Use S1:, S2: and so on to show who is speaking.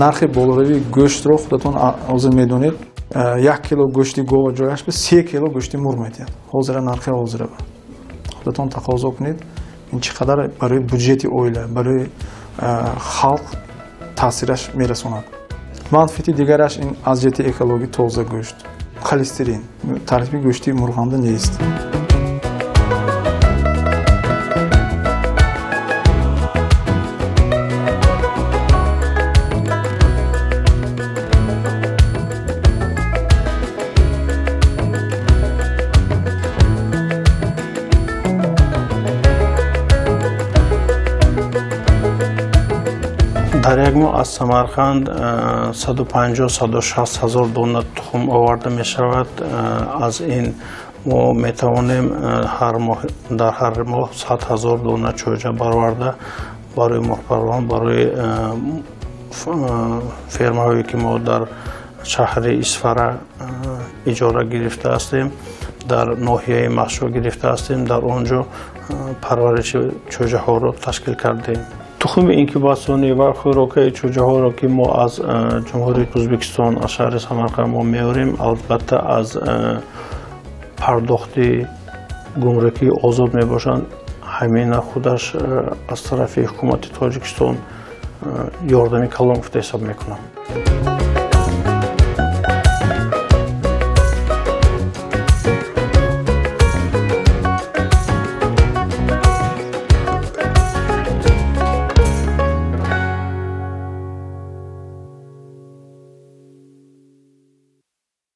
S1: Нархи болоравии гӯштро худатон ҳозир медонед. 1 кило гӯшти гова ҷояш ба 3 кило гӯшти мурғ медиҳад. Ҳозира нархи ҳозира худатон тақозо кунед, ин чӣ қадар барои буҷети оила, барои халқ таъсираш мерасонад. Манфиати дигараш ин аз ҷиҳати экологӣ тоза гӯшт, холестерин таркиби гӯшти мурғанда нест.
S2: Дар як моҳ аз Самарқанд 150-160 ҳазор дона тухм оварда мешавад. Аз ин мо метавонем дар ҳар моҳ 100 ҳазор дона чӯҷа бароварда барои мурғпарварон, барои фермаҳое, ки мо дар шаҳри Исфара иҷора гирифта ҳастем, дар ноҳияи Махшо гирифта ҳастем, дар он ҷо парвариши чӯҷаҳоро ташкил кардем. Тухми инкубатсионӣ ва хӯрокаи чӯҷаҳоро, ки мо аз Ҷумҳурии Ӯзбекистон, аз шаҳри Самарқанд мо меорем, албатта, аз пардохти гумрукӣ озод мебошанд. Ҳамина худаш аз тарафи ҳукумати Тоҷикистон ёрдами калон гуфта ҳисоб мекунам.